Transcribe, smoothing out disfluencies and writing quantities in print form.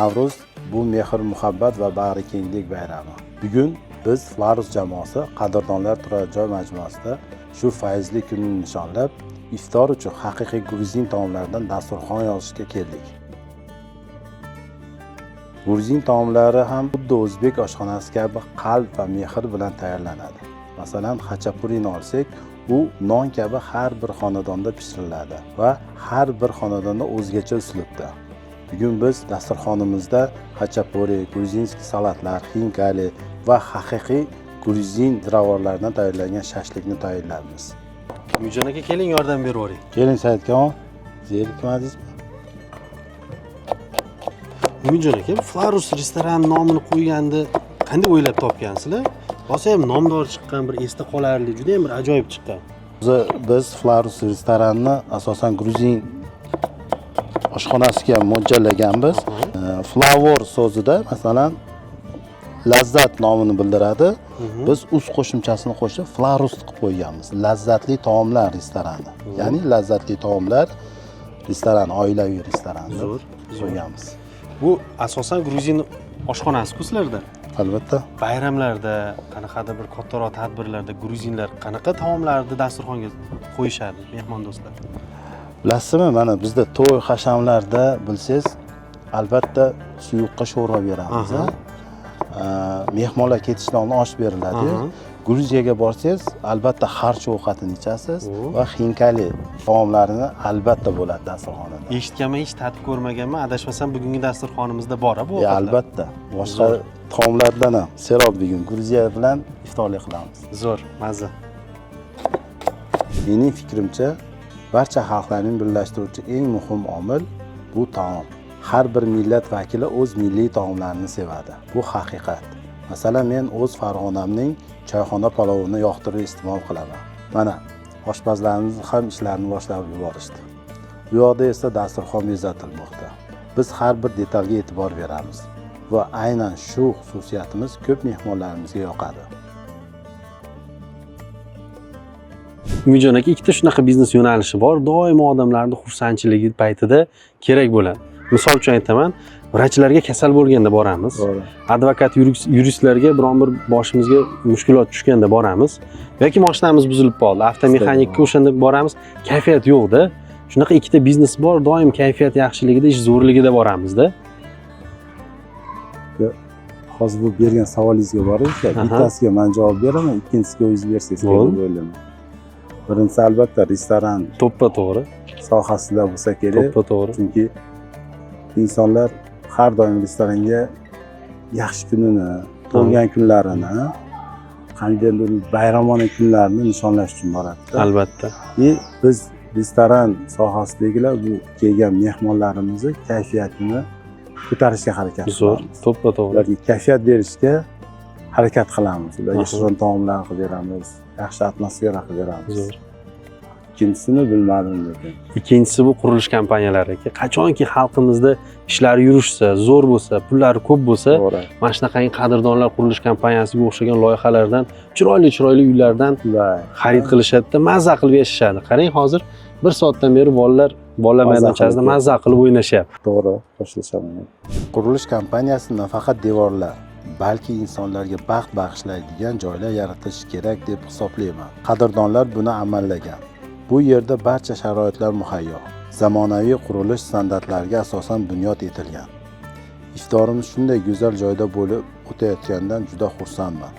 Navruz bu mehr, muhabbat va bag'rikenglik bayrami. Bugun biz Flarus jamoasi Qadrdonlar turar joy majmuasida shu fayzli kunni nishonlab, iftor uchun haqiqiy gruzin taomlaridan dasturxon yozishga keldik. Gruzin taomlari ham xuddi o'zbek oshxonasi kabi qalb va mehr bilan tayyorlanadi. Masalan, xachapurini olsak, u non kabi har bir xonadonda pishiriladi va har bir xonadonda o'zgacha uslubda. Bugun biz dasturxonimizda xachapuri, грузинский salatlar, xinkali va haqiqiy gruzin ziravorlaridan tayyorlangan shashlikni tayyorlaymiz. Umidjon aka, keling, yordam berib yuboring. Keling, Saidkamol, zerikmadingizmi? Umidjon aka, Flarus restoran nomini qo'yganda qanday o'ylab topgansizlar? Rosa ham nomdor chiqqan, bir esda qolarli, juda ham bir ajoyib chiqqan. O'zi biz Flarus restoranini asosan gruzin oshxonasiga mo'ljallaganmiz. Flavor so'zida, masalan, lazzat nomini bildiradi. Biz us qo'shimchasini qo'shib Flarus qilib qo'yganmiz. Lazzatli taomlar restorani. Ya'ni lazzatli taomlar restorani, oilaviy restoran deb Zo'r, zo'r. qo'yganmiz. Bu asosan gruzin oshxonasi-ku sizlarda. Albatta. Bayramlarda, qanaqadir bir kattaroq tadbirlarda gruzinlar qanaqa taomlarni dasturxonga qo'yishadi mehmondo'stlar? Bilasizmi, mana bizda to'y hashamlarda, bilsangiz, albatta suyuqqa sho'rva beramiz. Mehmonlar ketishdan oldin osh beriladi. Gruziyaga borsangiz, albatta xarch ovqatini ichasiz va xinkali taomlarini albatta bo'ladi dasturxonada. Eshitganman, hech tatib ko'rmaganman. Adashmasam, bugungi dasturxonimizda bor bu ovqatlar. Albatta. Boshqa taomlardan ham serob bugun Gruziya bilan iftorlik qilamiz. Zo'r, mazza. Mening fikrimcha, barcha xalqlarning birlashtiruvchi eng muhim omil bu taom. Har bir millat vakili o'z milliy taomlarini sevadi. Bu haqiqat. Masalan, men o'z Farg'onamning choyxona palovini yoqtirib iste'mol qilaman. Mana, oshpazlarimiz ham ishlarini boshlab yuborishdi. Bu yoqda esa dasturxon bezatilmoqda. Biz har bir detalga e'tibor beramiz va aynan shu xususiyatimiz ko'p mehmonlarimizga yoqadi. Umidjon aka, ikkita shunaqa biznes yo'nalishi bor, doimo odamlarni xursandchiligi paytida kerak bo'ladi. Misol uchun aytaman, vrachlarga kasal bo'lganda boramiz. To'g'ri. Advokat, yuristlarga biron bir boshimizga mushkulot tushganda boramiz yoki mashinamiz buzilib qoldi, avtomexanikka o'shanda boramiz. Kayfiyat yo'qda. Shunaqa ikkita biznes bor, doim kayfiyat yaxshiligida, ish zo'rligida boramizda. Hozir bu bergan savolingizga boraylik. Bittasiga man javob beraman, ikkinchisiga o'zingiz bersangiz kerak Bo'ldi. deb o'ylayman. Birinchisi, albatta, restoran To'ppa to'g'ri. sohasida bo'lsa kerak. To'ppa to'g'ri. Chunki insonlar har doim restoranga yaxshi kunini, tug'ilgan kunlarini, qandaydir bayramona kunlarini nishonlash uchun boradi. Albatta. И biz restoran sohasidagilar bu kelgan mehmonlarimizni kayfiyatini ko'tarishga harakat Zo'r. qilamiz. To'ppa to'g'ri. Ularga kayfiyat berishga harakat qilamiz. Ularga shirin taomlar qilib beramiz, yaxshi atmosfera qilib beramiz. Zo'r. Ikkinchisini bilmadim lekin. Ikkinchisi bu qurilish kompaniyalari aka. Qachonki xalqimizda ishlari yurishsa, zo'r bo'lsa, pullari ko'p bo'lsa, mana shunaqangi Qadrdonlar qurilish kompaniyasiga o'xshagan loyihalardan, chiroyli chiroyli uylardan xarid qilishadida, mazza qilib yashashadi. Qarang, hozir bir soatdan beri bolalar bolalar Mazza maydonchasida qilib. mazza qilib o'ynashyapti. To'g'ri, qo'shilishaman. Qurilish kompaniyasi nafaqat devorlar, balki insonlarga baxt bag'ishlaydigan joylar yaratish kerak deb hisoblayman. Qadrdonlar buni amallagan. Bu yerda barcha sharoitlar muhayyo. Zamonaviy qurilish standartlariga asosan bunyod etilgan. Iftorimiz shunday go'zal joyda bo'lib o'tayotganidan juda xursandman.